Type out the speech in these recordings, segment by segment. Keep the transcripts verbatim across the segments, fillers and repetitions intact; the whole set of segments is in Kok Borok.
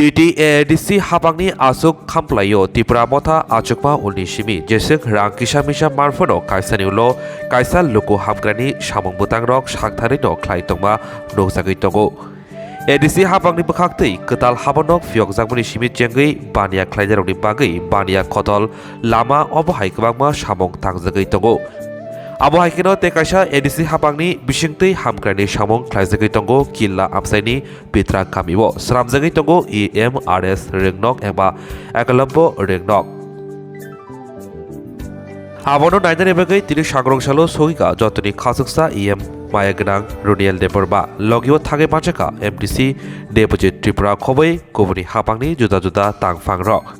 T T A D C hapangni aswk khamplaio Tipra Motha achukma ulni simi jeswk rang kisa misa marphano kaisani ulo kaisa luku hamkrani samung bwtangrok saktharino khlai tongma nukjagwi tongo. A D C hapangni bwkhaktwi kwtal habornok phiyokjakmani simi chengwi baniya khlainairokni bagwi baniya khotol lama obo hai kwbangma samung tangjagwi tongo. Abo hai kheno tei kaisa A D C hapangni bisingtwi hamkraini samung khlaijagwi tongo Killa amchaini Pitra kamio. Swnamjagwi tongo E M R S Ringnok eba Ekalombo Ringnok. Abono nainani bagwi tini sangrong salo sogika jotoni khasuksa E M maya gwnang Roniel Debbarma. Logio thangwi manjakha M D C Debojit Tripura khobwi kubuni hapangni juda juda tangphangrok.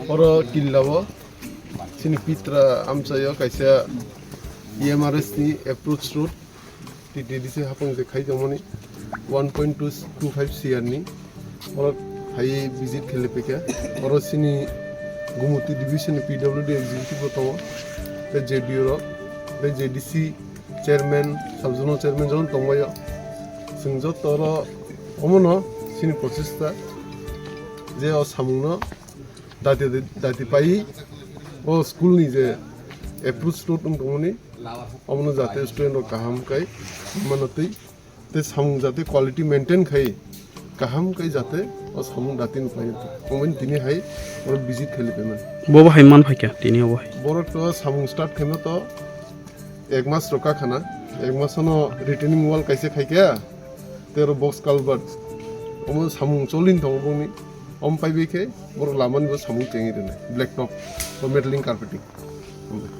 Oro Killao chini Pitra amchaio kaisa E M R S ni approach road, T T D C hapang je khaijamani one point two five C R ni. Oro hai visit khele peka. Oro chini Gumuti division ni P W D executive bo tongo, tei J D O rok, tei J D C chairman, sub zonal chairman jon tongbaio. Chwng joto oro omono chini prochesta je o samungno dati, dati pai o school ni je approach road wng tongmani, omono jate student rok kaham kai mano twi, tei samung jate quality maintain khai kaham kai jate o samung dati no pai. Omo tini hai oro visit kheli paiman. Bobo hai man phaikha tini obo hai. Borok to samung start khaima to ek mas rok kakhana, ek mas no retaining wall kaisa khaikha, tei oro box culvert, omo samung cholin tongo bongni, om paibai khe borok lamani bo samung chengwi rwnai, black top, metallic carpeting.